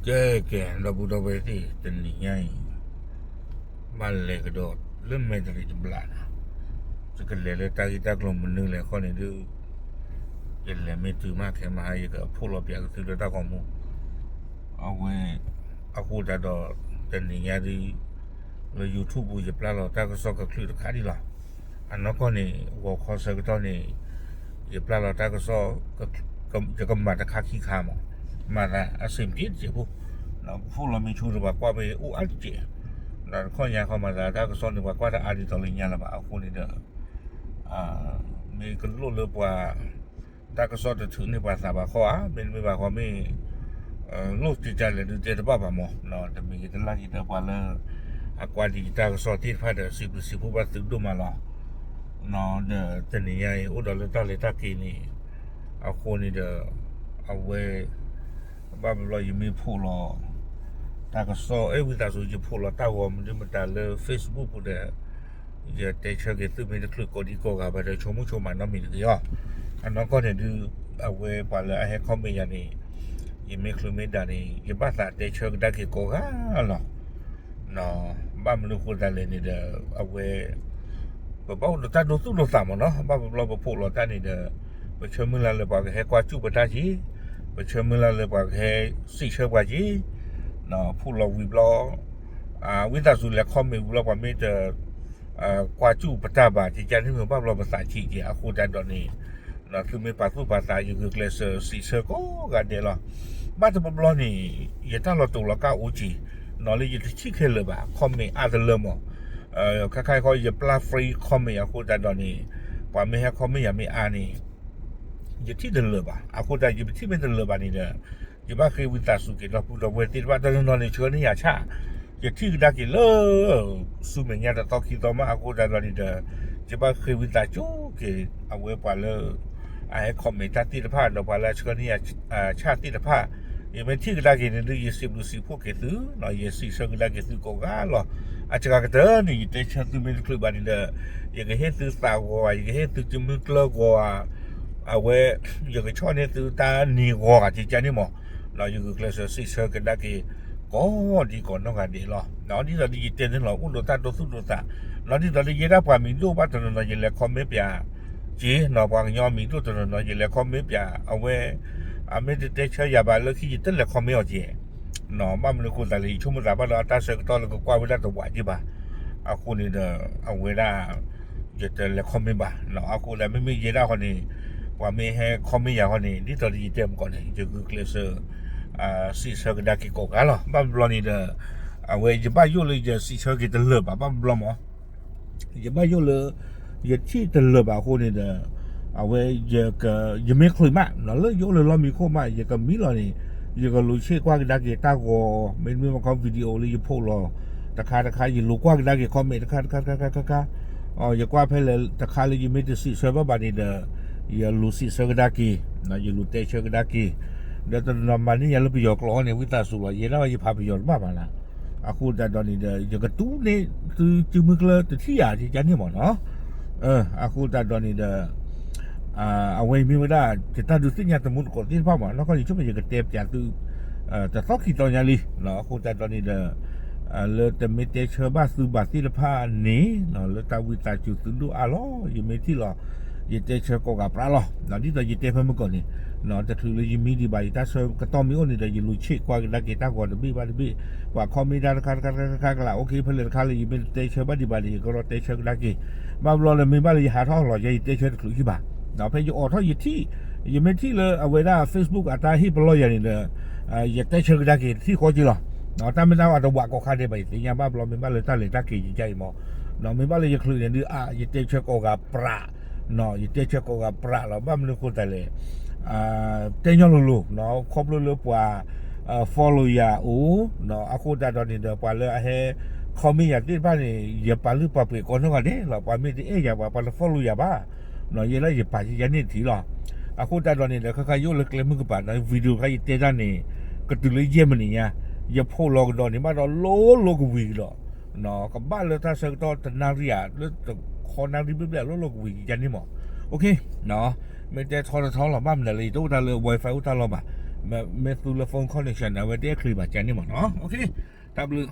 ကဲ ကဲ ဒီပုၢ်ဒီဝဲၢ်သ့ၣ် တနံၤညါအံၤ ဘၣ်လဲၤကဒီးလၢမဲာ်တရံးတဘျီနီၤ, ယကလဲၤလၢတၢ်ဂ့ၢ်တၢ်ကျိၤမနုၤလဲၣ်အဃိန့ၣ်ဒုး ယလဲၤမ့ၢ်တုၤမးခဲမဟါ ယကဖှိၣ်လီၤပၠးက့ၤသုလၢတၢ်ဂီၤမူ, အဝဲ အဃိသတးဒီး တနံၤညါဒုး လၢ YouTube ပူၤ ယပျၢ်လီၤတၢ်ကစီၣ်ကချုးတခါဒံးလီၤ. အနီၢ်ကီၢ်န့ၣ် ဂီၤခီဆၢကတီၢ်န့ၣ် ယပျၢ်လီၤတၢ်ကစီၣ် ယကမၤတခါခံခါမး, မၤသးအဆင်ပြေတစဲးဖိ, ဒီးဖှိၣ်လီၤမ့ၢ်ဆူဒီးပှၤကွၢ်မ့ၢ်အိၣ်အါတစဲး, ဒီးတခီညါခီမၤသးတၢ်ကစီၣ်န့ၣ် ပှၤကွၢ်တအါဒ်သိးလၢညါလၢၤဘၣ်အဃိန့ၣ်ဒီး မ့ၢ်ကလိၣ်လၢပှၤ တၢ်ကစီၣ်တထုးန့ၢ်ပှၤသးဘၣ်ဃီဧါ, မ့တမ့ၢ်ဘၣ်ဃီမ့ၢ် လိၣ်ကကလဲၣ်ဒုးတဲတဘၣ်ဘၣ်မး, တမံၤဂ့ၤတလၢ်ဂ့ၤဒီးပှၤလၢ အကွၢ်ဒံးယတၢ်ကစီၣ်သ့ၣ်တဖၣ်ဒီး စံးဘျုးစံးဖှိၣ်ဘၣ်သုဒိၣ်မးလီၤ. ဒီးတနံၤညါအံၤ အိၣ်ဒီးလၢတၢ်လဲၤတၢ်က့ၤန့ၣ် အဃိန့ၣ်ဒီး အဝဲ ဘၣ်ဘျီယမ့ၢ်ဖှိၣ်လီၤ တၢ်ကစီၣ် အဲၣ်ဝံသးစူၤ ယဖှိၣ်လီၤတၢ်ဂီၤမနုၤမတၤလၢ Facebook ပူၤဒီး ယတဲဆၢက့ၤသုမ့ၢ်တချုးကိးဒံကိးဂၤဘၣ်ဒီး ဆိကမိၣ်ဆိကမးနီတမံၤတဂ့ၤအီၤ, အနီၢ်ကီၢ်န့ၣ်ဒုး အဝဲပှၤလၢအဟဲ comment ယၤန့ၣ် ယမ့ၢ်ချုးမ့ၢ်ဒၣ်န့ၣ် ယဘၣ်သးတဲဆၢကဒါက့ၤကိးဂၤလီၤ. ဘၣ်မနုၤဃိသတးလဲၣ်န့ၣ်ဒီး အဝဲ ပဘၣ်အိၣ်ဒီးတၢ်ဒိသူၣ်ဒိသးမးနီၤ, ဘၣ်ပဘျီပဖှိၣ်လီၤတၢ်န့ၣ်ဒီး ပဆၢမုၢ်လၢ်လၢပှၤကဟဲကွၢ်စူၣ်ပတၢ်က့ၤ, ပဆၢမုၢ်လၢ်လၢပှၤကဟဲစံးဆၢပှၤက့ၤ, ဖှိၣ်လီၤဝံၤဘျီ ဝံသးစူၤလဲၤ comment ဝံၤဘျီ ပှၤမ့ၢ်တ ကွၢ်စူၣ်ပတၢ်ဘၣ် ကကန့ၣ်မ့ၢ်ဘၣ်ဘျီပသးဆံးက့ၤ အဃိသတးဒီးန့ၣ် သုမ့ၢ်ပာ်သူၣ်ပာ်သး ယဂုာ်ကျဲးစၢးစံးဆၢကိးဂၤဒဲးလီၤ. ဘၣ်တဘျီဘျီန့ၣ် ယတၢ်လီၤတူာ်လီၤကာ်အိၣ်က့ၤ နီၤလၢယတထံၣ်ခဲလၢာ်ဘၣ် comment အါတလၢမး, ခါခါခီ ယပျၢ် free comment အဃိသတးဒီးန့ၣ် ပှၤမ့ၢ်ဟဲ comment ယၤမ့ၢ်အါန့ၣ် ယထံၣ်တလၢာ်ဘၣ်. အဃိသတး ယပထံၣ်မ့ၢ်တလၢာ်ဘၣ်န့ၣ်ဒီး ယဘၣ်ဃ့ဝံသးစူၤက့ၤဒီပုၢ်ဒီဝဲၢ်သ့ၣ်တဖၣ် တနီၤနီၤန့ၣ် ဆှၢန့ၢ်ယၤဆၣ်, ယထံၣ်ကဒါက့ၤလၢ ဆူမဲာ်ညါတသီခံသီမး အဃိသတးဒီးန့ၣ်ဒီး ယဘၣ်ဃ့ဝံသးစူၤက့ၤ အဝဲပှၤလၢ အဟဲ comment တၢ်သ့ၣ်တဖၣ် ဒီးပှၤလၢအဆှၢန့ၢ်ယၤဆၣ်သ့ၣ်တဖၣ်, ယမ့ၢ်ထံၣ်ကဒါက့ၤန့ၣ်ဒုး ယစံးဘျုးစံးဖှိၣ်က့ၤသု, ယစံးဆၢကဒါက့ၤသုကိးဂၤလီၤ. အစှၤကတၢၢ်န့ၣ် ယတဲဆၢသုမ့ၢ်တချုးဘၣ်န့ၣ်ဒီး ယကဟ့ၣ်သုသးဂီၤဧါ, ယကဟ့ၣ်သုကမုၢ်ကျၢၢ်ဂီၤဧါ, အဝဲ ယကဆီၣ်န့ၢ်သုတၢ်နံၤဂီၤဧါ ကကန့ၣ်မး, ယဂုာ်ကျဲးစၢးစံးဆၢကဒါက့ၤ ကိးဒံကိးနီၢ်ဂၤဒဲးလီၤ. ဒ်သိးလၢယတဲန့ၣ်လီၤ အိၣ်ဒီးတၢ်ဒိသူၣ်ဒိသး, ဒ်သိးလၢယဲဒၣ်ပှၤမံၤဒိၣ်ဘၣ်တနီၤနီၤ ယလဲၤ comment ပၠးက့ၤ, ပှၤကညီမံၤဒိၣ်တနီၤနီၤ ယလဲၤ comment ပၠး အဝဲ အမ့ၢ်တတဲဆၢယၤဘၣ်လၢခံ ယတလဲၤ comment အီၤက့ၤ ဘၣ်မနုၤဃိသတးလဲၣ် ယဆိကမိၣ်သးဘၣ်ဒီးအတၢ်ဆၢကတီၢ်လၢကကွၢ်ဝဲဒၣ်တဝးက့ၤဘၣ်, အဃိန့ၣ်ဒီး အဝဲဒၣ် ယတလဲၤ comment ဘၣ်, အဃိသတးမ့မ့ၢ်ယဲဒၣ်ဃီန့ၣ် ပှၤမ့ၢ်ဟဲ comment ယၤဃီန့ၣ် ဒ်သိးလၢယတဲမုၢ်ကီၢ်န့ၣ် ယဂုာ်ကျဲးစၢး စံးဆၢကဒါက့ၤကိးဂၤလီၤ. ဘၣ်ဘျီန့ၣ်ဒီး အဝဲယဘၣ်ယိၣ်လၢယစံးဆၢက့ၤတလၢာ်ဘၣ် ဘၣ်ဘျီမး ယဘၣ်ယိၣ်လၢ ယထံၣ်တလၢာ်ဘၣ်အဃိန့ၣ်ဒီး အဝဲ ယမ့ၢ်ချုးမး လၢယအိၣ်လၢလီၢ်မံခိၣ်မး ယကမံလီၤန့ၣ် ယကလူၤဆ့ၣ်ကွၢ်ကဒါက့ၤတၢ်ဂီၤ မ့တမ့ၢ်ဘၣ်ခီ video လၢယဖှိၣ်လီၤ တခါတခါ ယလူၤကွၢ်ကဒါက့ၤ comment တခါတခါတခါတခါ ယကွၢ်ဖဲလဲၣ်တခါလၢယမ့ၢ်တစံးဆၢဘၣ်ဘၣ်န့ၣ်ဒီး ယလူၤစံးဆၢကဒါက့ၤ ယလူၤတဲဆၢကဒါက့ၤ ဒီးတနီၤနီၤမၤန့ၢ်ယၤလၢပယီၤကျိာ်န့ၣ် ဝံသးစူၤလီၤ ယဲဒၣ်ယဖးပယီၤတဘၣ်ဘၣ်နၤ အဃိသတးဒီးန့ၣ်ဒီး ယကတူၢ်န့ၢ်သုစုမုၢ်ကျၢၢ်တထံၣ်ဧါ ကကန့ၣ်မးနီၤ အဃိသတးဒီးန့ၣ်ဒီး အဝဲအံၤမ့ၢ်ဝဲဒၣ် ယတၢ်ဒုးသ့ၣ်ညါသမူသကိးသ့ၣ်တဖၣ်မး နီၢ်ကီၢ်န့ၣ် ဆိကမိၣ်ယကတဲပၠးသု တသီခံသီညါလံ အဃိသတးဒီးန့ၣ်ဒီး လၢတမ့ၢ်တဲဆၢဘၣ်သုဘၣ်သ့ၣ်တဖၣ်န့ၣ် လၢတၢ်ဝံသးစူၤသုဒိၣ်အါလီၤ ယမ့ၢ်ထံၣ်လီၤ ယတဲဆၢကိးဂၤပြးလီၤ ဒ်သိးယတဲဖဲမုၢ်ကီၢ်န့ၣ် တချုးလၢယမံဒံးဘၣ် ယတၢ်ဆၢကတီၢ်မ့ၢ်အိၣ်န့ၣ်ဒီး ယလူၤဆ့ၣ်ကွၢ်ကဒါက့ၤတၢ်ဂီၤတဘ့ၣ်ဘၣ်တဘ့ၣ် ပှၤ comment တၢ်တခါတခါတခါတခါကလး OK ဖဲလဲၣ်တခါလၢယမ့ၢ်တတဲဆၢဘၣ်ဒံးဘၣ်န့ၣ် ယကရီတဲဆၢကဒါက့ၤ ဘၣ်ဘျီလၢမ့ၢ်ဘၣ်လၢယဟးထီၣ်လီၤယဲ ယတဲဆၢတချုးခံဘၣ် ဖဲယအိးထီၣ်ယထံၣ် ယမ့ၢ်ထံၣ်လၢအဝဲဒၣ် Facebook အတၢ်ဟ့ၣ်ပလီၢ်ယၤန့ၣ်ဒီး ယတဲဆၢကဒါက့ၤတထံၣ်ဃီက့ၤလီၤ တၢ်မ့ၢ်တၢ်အတဝးကိးခါဒဲးဘၣ် ယသ့ၣ်ညါဘၣ်ဘျီမ့ၢ်ဘၣ်လၢတၢ်လဲၤတၢ်က့ၤယကအံၤမး မ့ၢ်ဘၣ်လၢယချုးန့ၣ်ဒုး အါ ယတဲဆၢကိးဂၤပြး ယတဲဆၢကိးဂၤပြးလီၤ ဘၣ်မနုၤဃိသတးလဲၣ် တဲညီလိၤလိၤ ခီဖျိလၢပှၤ follow ယၤအိၣ် အဃိသတးဒီးန့ၣ်ဒီး ပှၤလၢအဟဲ comment ယၤသ့ၣ်တဖၣ်န့ၣ် ယပာ်လုၢ်ပာ်ပှ့ၤကိးနီၢ်ဂၤဒဲးလီၤ ပှၤမ့ၢ်တအဲၣ်ယၤ ပှၤ ပှၤတ follow ယၤဘၣ် ယဲဒၣ်ယပာ်ယဲန့ၣ်တထံၣ်လီၤ အဃိသတးဒီးန့ၣ်ဒီး ခါခါယအိၣ်လၢကျဲမုၢ်ကပၤ video ခါယတဲတၢ်န့ၣ် ကတုၤလၢယဲၢ်မံးနံးညါ ယဖှိၣ်လီၤကဒီးန့ၣ် ဘၣ်ဒီးလိၤလိၤကဝံၤကဒီး ကဘၣ်လၢတၢ်ဆၢကတီၢ်တနၣ်ရံၣ်ဧါ လၢတခီနၣ်ရံၣ်ဘျဲၣ်ဘျဲၣ် လိၤလိၤကဝံၤယန့ၣ်မး OK မ့ၢ်တဲထီတထီလီၤ ဘၣ်မနုၤလဲၣ် ယတအိၣ်တၢ်လၢ Wi-Fi အိၣ်တၢ်လီၤဘၣ် မ့ၢ်သူလၢ phone connection န့ၣ် အဝဲတအဲၣ်ချ့ဘၣ်ကန့ၣ်မ့ၢ်နီၤ. တၢ်ဘျုး